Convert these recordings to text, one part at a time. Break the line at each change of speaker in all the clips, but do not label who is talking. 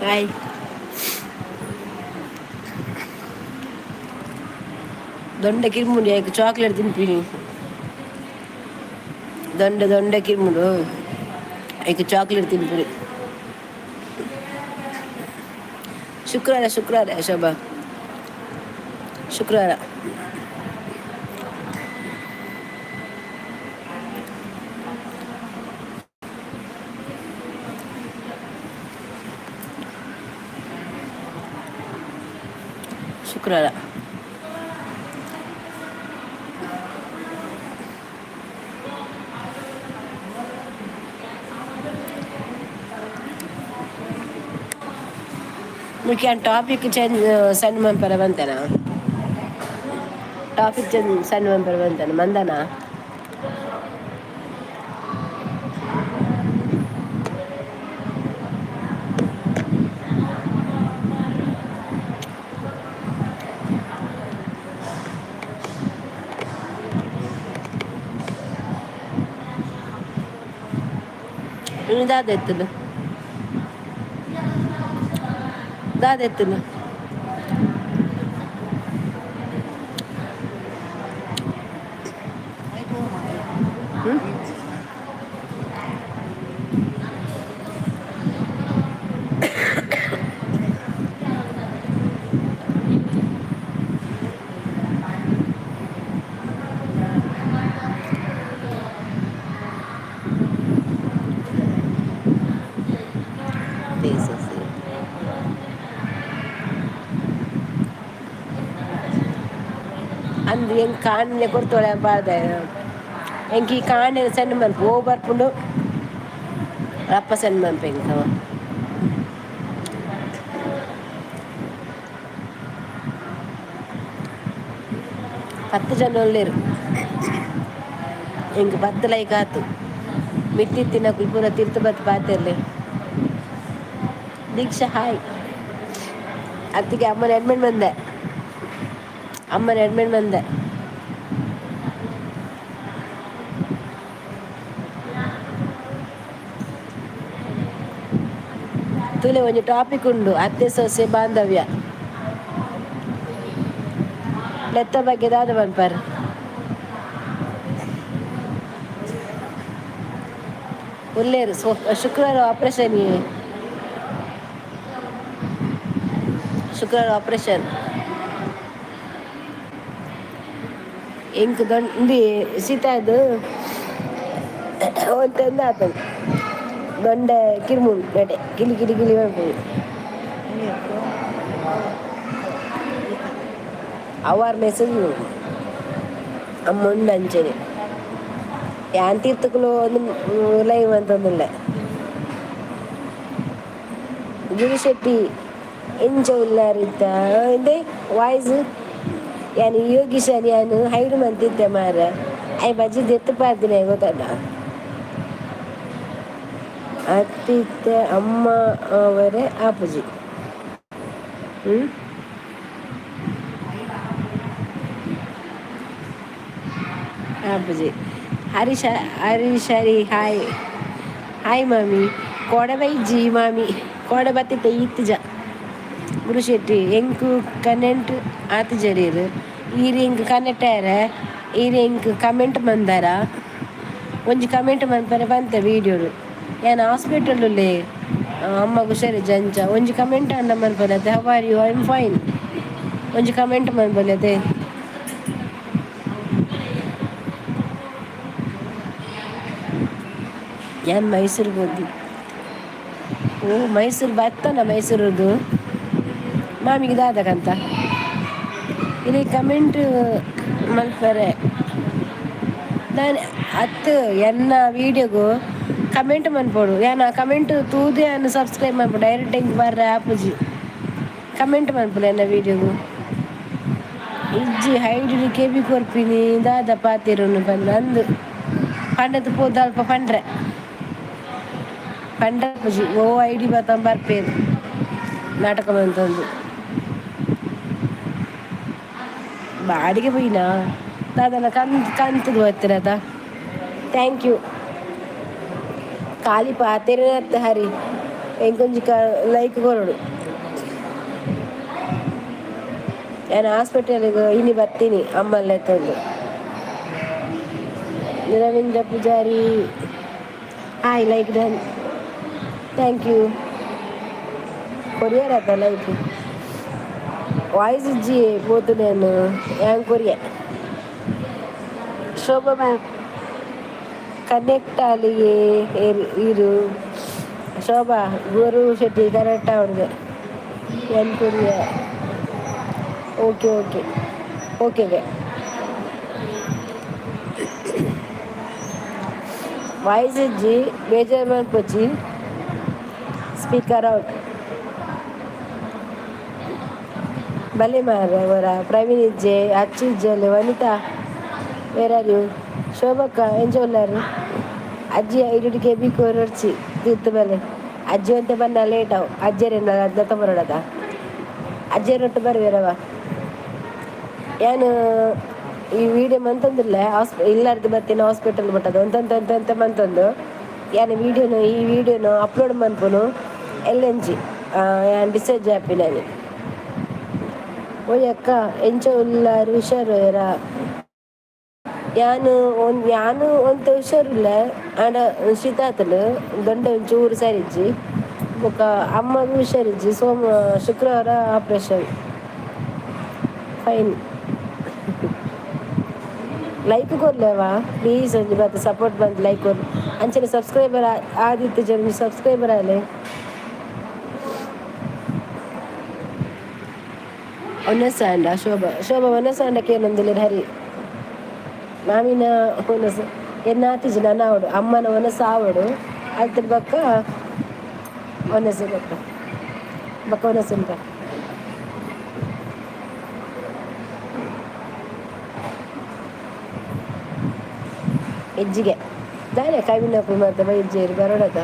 Hi. ದೊಂಡೆ ಕಿರ್ಮುಂಡಿ ಆಯ್ತು, chocolate ತಿನ್ಪಿನಿ. ದೊಂಡೆ ದೊಂಡೆ ಕಿರ್ಮುಂಡು ಐಕ್ chocolate ತಿನ್ಪಿನಿ. ಶುಕ್ರವಾರ ಶುಕ್ರವಾರ ಶೋಭಾ, ಶುಕ್ರವಾರ. ಶುಕ್ರವಾರ. ಮುಖ್ಯ ಟಾಪಿಕ್ ಚೇಂಜ್ ಸೆಂಡ್ ಮನ್ಪರ ಬಂತೇನಾ? ಟಾಪಿಕ್ ಚೇಂಜ್ ಸೆಂಡ್ ಮನ್ಪರ ಬಂತೇನ ಮಂದನ? ದಾದ ಎತ್ತದು ದಾದ ಎತ್ತದು? ಹ್ಞೂ. తీసేసి ಅಂದು ಎಂಕ್ ಕಾಣಲೆ ಕೊರ್ತೊಳೆ ಬಾರ್ದ. ಎಂಕ್ ಈ ಕಾಂಡೆ ಸೆಂಡ್ ಮನ್ಪು ಓ ಬರ್ಪುಂಡು. ರಪ್ಪ ಸೆಂಡ್ ಮನ್ಪು ಎಂಕ್ ಅವ. 10 ಜನ ಉಲ್ಲೆರ್. ಎಂಕ್ 10 ಲೈಕ್ ಆತು. ಮಿತ್ತಿತ್ತಿನಕುಲು ಪೂರ ತಿರ್ತ್ ಬತ್ತ್ ಪಾತೆರ್ಲೆ. ದೀಕ್ಷಾ ಹಾಯ್. ಅತ್ತಿಗೆ ಅಮ್ಮನ ಅಡ್ಮಿಟ್ ಬಂದೆ, ಅಮ್ಮನ ಅಡ್ಮಿಟ್ ಬಂದೆ. ತೂಲೆ, ಒಂಜಿ ಟಾಪಿಕ್ ಉಂಡು, ಅತ್ತೆ ಸೊಸೆ ಬಾಂಧವ್ಯ. ನೆತ್ತ ಬಗ್ಗೆ ದಾದ ಪನ್ಪರ್? ಉಲ್ಲೇರು. ಸೊ ಶುಕ್ರವಾರ ಆಪರೇಷನ್, ಶುಕ್ರವಾರ ಆಪರೇಷನ್. ಎಂಕ್ ದೊಂಡಿ ಸೀತಾದು ಒಂತೆಂದ ಆತಂದು ದೊಂಡೆ ಕಿರ್ಮುಂಡು ನೆಟೆ ಕಿಲಿ ಕಿಲಿ ಕಿಲಿ ಮನ್ಪುಂಡು. ಅವಾರ್ ಮೆಸೇಜ್ ಅಮ್ಮ ಉಂಡು ಅಂಚನೆ. ಯಾನ್ ತೀರ್ಥಕುಲು ಒಂದು ಲೈವ್ ಅಂತೊಂದುಲ್ಲೆ. ಗುರುಶೆಟ್ಟಿ ಎಂಚ ಉಲ್ಲಾರಿತ್ತ ಇಂದೆ ವಾಯ್ಸ್. ಯಾನ್ ಯೋಗೀಶನ್ ಯಾನ್ ಹೈಡ್ ಮಂತಿತ್ತೆ ಮಾರ್ರೆ. ಐನ್ ಬಜ್ಜಿ ದೆತ್ತ್ ಪಾಡ್ದಿನ ಗೊತ್ತಲ್ಲ. ಅತ್ತಿತ್ತೆ ಅಮ್ಮ ಅವರೇ ಆಪುಜಿ. ಹ್ಮ್ ಆಪುಜಿ. ಹರೀಶ, ಹರೀಶ್ ಹರಿ ಹಾಯ್. ಹಾಯ್ ಮಾಮಿ. ಕೋಡೆ ಬೈಜಿ ಮಾಮಿ, ಕೋಡೆ ಬತ್ತಿತ್ತೆ ಈತ್ಜ. ಗುರುಶೆಟ್ಟಿ ಎಂಕು ಕನೆಂಟ್ ಆತಿಜರೀರ್. ಈರ್ ಎಂಕ್ ಕನೆಕ್ಟ್ ಆಯೆರೆ. ಈರ್ ಎಂಕ್ ಕಮೆಂಟ್ ಮಂದಾರ? ಒಂಜಿ ಕಮೆಂಟ್ ಮನ್ಪರೆ ಪಂತೆ ವೀಡಿಯೋಡು. ಯಾನ್ ಹಾಸ್ಪಿಟಲ್ ಉಲ್ಲೆ, ಅಮ್ಮಗ್ ಹುಷಾರಿಜ್ಜ ಅಂಚ. ಒಂಜಿ ಕಮೆಂಟ್ ಆಂಡ ಮನ್ಪೊಲಿ ಅತ್ತೆ. How are you? I am fine. ಒಂಜಿ ಕಮೆಂಟ್ ಮನ್ಪೊಲಿ ಅತೆ. ಯಾನ್ ಮೈಸೂರಿಗೆ ಹೋದಿ. ಓ, ಮೈಸೂರು ಬತ್ತನ? ಮೈಸೂರದು ಮಾಮಿಗೆ ದಾದಕಂತ ಇಲ್ಲಿ ಕಮೆಂಟ್ ಮಲ್ಪರೆ. ದಾನೆ ಅತ್ತು, ಎನ್ನ ವೀಡಿಯೋಗು ಕಮೆಂಟ್ ಮನ್ಪೊಡು. ಯಾನ್ ಆ ಕಮೆಂಟ್ ತೂದು ಯಾನ್ ಸಬ್ಸ್ಕ್ರೈಬ್ ಮನ್ಪು. ಡೈರೆಕ್ಟ್ ಎಂಕ್ ಬರ್ರೆ ಆಪುಜಿ. ಕಮೆಂಟ್ ಮನ್ಪುಲೆ ಎನ್ನ ವೀಡಿಯೋಗು. ಇಜ್ಜಿ, ಹೈಡ್ ಕೆಬಿ ಕೊರ್ಪಿನಿ. ದಾದ ಪಾತೆರುನು ಪಂದ್ ಅಂದು ಪಂಡದು ಪೋದು ಅಲ್ಪ ಪಂಡ್ರೆ ಪಂಡ್ರೆ ಓ ಐಡಿ ಬತ್ತ ಬರ್ಪೇರು ನಾಟಕ ಮಂತೊಂದು. ಬಾಡಿಗೆ ಪೋಯಿನಾ? ದಾದನ ಕಂತುದು ಬತ್ತಿರತ. Thank you. ಖಾಲಿ ಪಾತೆರನತ್ತ ಹರಿ, ಎಂಕೊಂಜಿ ಕ ಲೈಕ್ ಕೊರೊಡು. ಯಾನ್ ಹಾಸ್ಪಿಟಲ್ಗೆ ಇನಿ ಬರ್ತೀನಿ ಅಮ್ಮಲ್ಲ ಎತ್ತೊಂದು. Ravindra Pujari, hi. Like done, thank you. Courier ಆತ ಲೈಕ್. ವಾಯ್ಸ್ ಇಜ್ಜಿ ಪೋತು ನಾನು ಯಾನ್ ಕೊರಿಯೆ. ಶೋಭಾ ಮ್ಯಾಮ್, ಕನೆಕ್ಟ್ ಅಲ್ಲಿಗೆ ಇರು. ಶೋಭಾ ಗುರು ಶೆಟ್ಟಿ, ಕರೆಕ್ಟ್ ಅವ್ರಿಗೆ ಎನ್ ಕೊರಿಯ. ಓಕೆ ಓಕೆ ಓಕೆಗೆ. ವಾಯ್ಸ್ ಇಜ್ಜಿ, ಬೇಜಾರು ಮನ್ಪೊಚ್ಚಿ. Speaker out. ಬಲೆ ಮಾರ್ರೆ ಅವರ. ಪ್ರವೀಣ್ ಇಜ್ಜೆ, ಅಚ್ಚು ಇಜ್ಜಲ್. ವನಿತಾ, ವೇರ್ are you? ಶೋಭಕ್ಕ, ಎಂಚ ಉಲ್ಲರ್? ಅಜ್ಜಿ ಐಡಿಡ್ ಕೆಬಿ ಕೊರೊಡ್ಚಿ ತಿರ್ತ್ ಬಲೆ. ಅಜ್ಜಿ ಒಂತೆ ಬನ್ನ ಲೇಟ್ ಅವು. ಅಜ್ಜೆರೆನ ದತ್ತ ಬರೋಡದ? ಅಜ್ಜೆರೊಟ್ಟು ಬರುವೆರವ. ಯಾನ್ ಈ ವಿಡಿಯೋ ಮಂತೊಂದುಲ್ಲೆ. ಇಲ್ಲರ್ದು ಬತ್ತಿನ ಹಾಸ್ಪಿಟಲ್ ಮುಟ್ಟದ ಒಂತೊಂತೆ ಒಂತೆ ಮಂತೊಂದು. ಯಾನ್ ವೀಡಿಯೋನು, ಈ ವಿಡಿಯೋನು ಅಪ್ಲೋಡ್ ಮನ್ಪುನು ಎಲ್ಲೆಂಜಿ. ಯಾನ್ ಡಿಸ್ಚಾರ್ಜ್ ಆಪಿನಾನಿ. ಓಯ್ ಅಕ್ಕ, ಎಂಚ ಉಲ್ಲಾರ್? ಹುಷಾರು? ಯಾನ್ ಯಾನ್ ಒಂತೆ ಹುಷಾರಿಲ್ಲ. ಆಂಡ ಶೀತ ಆತುಂಡು, ದೊಂಡೆ ಒಂಚೂರು ಸರಿಜ್ಜಿ. ಬೊಕ ಅಮ್ಮಗ್ ಹುಷಾರಿಜ್ಜಿ. ಸೋಮ ಶುಕ್ರವಾರ ಆಪರೇಷನ್. ಫೈನ್. ಲೈಕ್ ಕೊರ್ಲೆವಾ ಪ್ಲೀಸ್. ಒಂಜಿ ಬತ್ತ ಸಪೋರ್ಟ್ ಬಂದು ಲೈಕ್ ಕೊರ್ಲೆ. ಅಂಚನೆ ಸಬ್ಸ್ಕ್ರೈಬರ್ ಆದಿತ್ಯ ಒಂಜಿ ಸಬ್ಸ್ಕ್ರೈಬರ್ ಆಲೆ. ಒನಸಾಂಡ ಶೋಭಾ, ಶೋಭಾ ಒನಸಾಂಡ ಕೇನೊಂದುಲ್ಲೆರ್ ಹರಿ. ಮಾಮಿನ ಒನಸ್ ಎನ್ನಾತಿಜಿ ನನ ಆವಡು. ಅಮ್ಮನ ಒನಸ್ ಆವಡು, ಅಲ್ತ್ ಬೊಕ್ಕ ಒನಸ್ ಬೊಕ್ಕ ಬೊಕ್ಕ ಒನಸ್ ಉಂಟ. ಎಜ್ಜಿಗೆ ದಾನೆ ಕೈವಿನಕುಲು ಮಾತ ಬೈದ್ಯೆರ್ ಬರೋಡದ.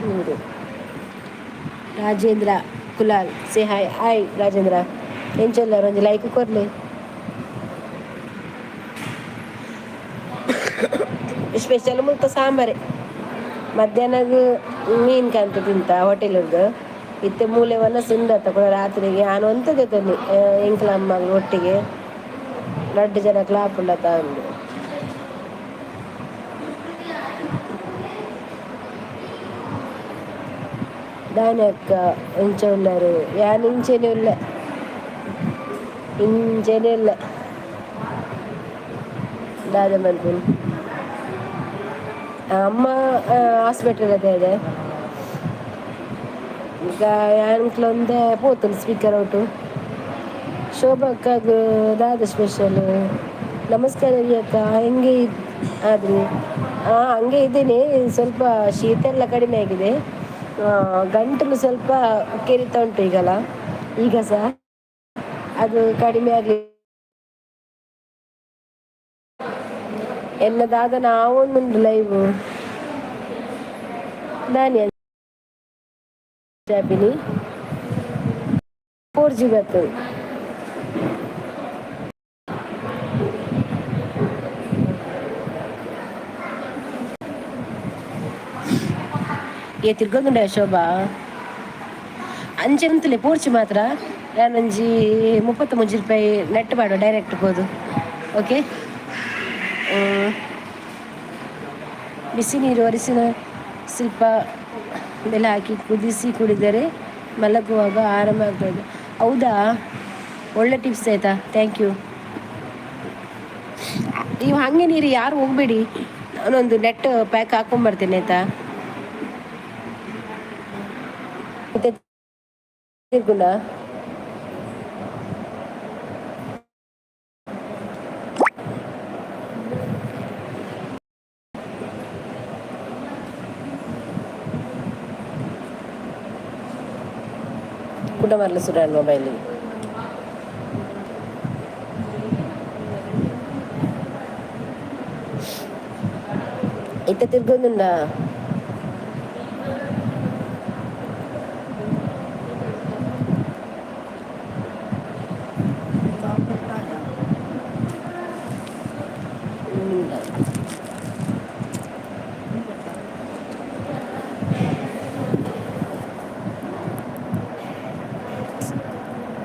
ಮೂರು. Rajendra Kulal, say hi. Hi Rajendra, ಎಂಚ ಉಲ್ಲರ್? ಒಂಜಿ ಲೈಕ್ ಕೊರ್ಲೆ. ಸ್ಪೆಷಲ್ ಮುಲ್ಪ ಸಾಂಬಾರೆ. ಮಧ್ಯಾಹ್ನಗ್ ಮೀನ್ ಕಂತ ತಿಂತ ಹೋಟೆಲ್ರ್ದ್. ಇತ್ತೆ ಮೂಲೆ ವನಸ್ ಉಂಡತ್ತ ಕೂಡ. ರಾತ್ರಿಗೆ ಯಾನ್ ಒಂತೆ ದೆತೊನ್ನಿ, ಎಂಕ್ಲ ಅಮ್ಮಗ್ ಒಟ್ಟಿಗೆ ರಡ್ಡ್ ಜನಕ್ಲ ಆಪುಂಡತ ಅಂದ್. ದಾನೆ ಅಕ್ಕ, ಎಂಚ ಉಲ್ಲರ್? ಯಾನ್ ಇಂಚೆನೆ ಉಲ್ಲೆ, ಇಂಚೆನೆ ಉಲ್ಲೆ. ದಾದ ಮನ್ಪುನು? ಅಮ್ಮ ಹಾಸ್ಪಿಟಲ್ ಅದೇ. ಈಗ ಯಾನ್ಕ್ಲ ಒಂದೆ ಪೋತುಂಡು ಸ್ಪೀಕರ್ ಔಟು. ಶೋಭಕ್ಕಗ್ ದಾದ ಸ್ಪೆಷಲ್? ನಮಸ್ಕಾರ ರವಿ ಅಕ್ಕ, ಹೆಂಗೆ ಆದ್ರಿ? ಹಾಂ, ಹಂಗೆ ಇದ್ದೀನಿ. ಸ್ವಲ್ಪ ಶೀತ ಎಲ್ಲ ಕಡಿಮೆ ಆಗಿದೆ. ಗಂಟಲು ಸ್ವಲ್ಪ ಕೆರಿತಾ ಉಂಟು ಈಗಲ್ಲ. ಈಗ ಸಹ ಅದು ಕಡಿಮೆ ಆಗಲಿ. ಎನ್ನದಾದ ನಾವೊಂದುಂಡು ಲೈವ್ ದಾನಿ ಚಾಪಿನಿ. 4G ಬರ್ತದೆ. ಏ ತಿರ್ಗೊಂದುಂಡೆ ಶೋಭಾ. ಅಂಚೆ ಉಂತುಲೆ ಪೋರ್ಚಿ ಮಾತ್ರ. ಯಾನೊಂಜಿ 33 ರೂಪಾಯಿ ನೆಟ್ ಪಾಡುವ, ಡೈರೆಕ್ಟ್ ಪೋದು. ಓಕೆ. ಬಿಸಿ ನೀರು, ಅರಿಶಿನ, ಸ್ವಲ್ಪ ಬೆಲ್ಲ ಹಾಕಿ ಕುದಿಸಿ ಕುಡಿದರೆ ಮಲಗುವಾಗ ಆರಾಮ ಆಗ್ತದೆ. ಹೌದಾ? ಒಳ್ಳೆ ಟಿಪ್ಸ್ ಆಯಿತಾ? Thank you. ನೀವು ಹಾಗೆ ನೀರು ಯಾರು ಹೋಗಬೇಡಿ, ನಾನೊಂದು ನೆಟ್ ಪ್ಯಾಕ್ ಹಾಕೊಂಬರ್ತೀನಿ ಆಯಿತಾ? ತಿರ್ಗುಣ ಕುಡ ಮರಲ ಸುಡಾನ್ ಮೊಬೈಲ್. ಇತ್ತ ತಿರ್ಗೊಂದುಂಡ.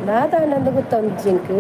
ದಾದ ಆಂಡ ಗೊತ್ತೊಂದು ಜಿಂಕ್.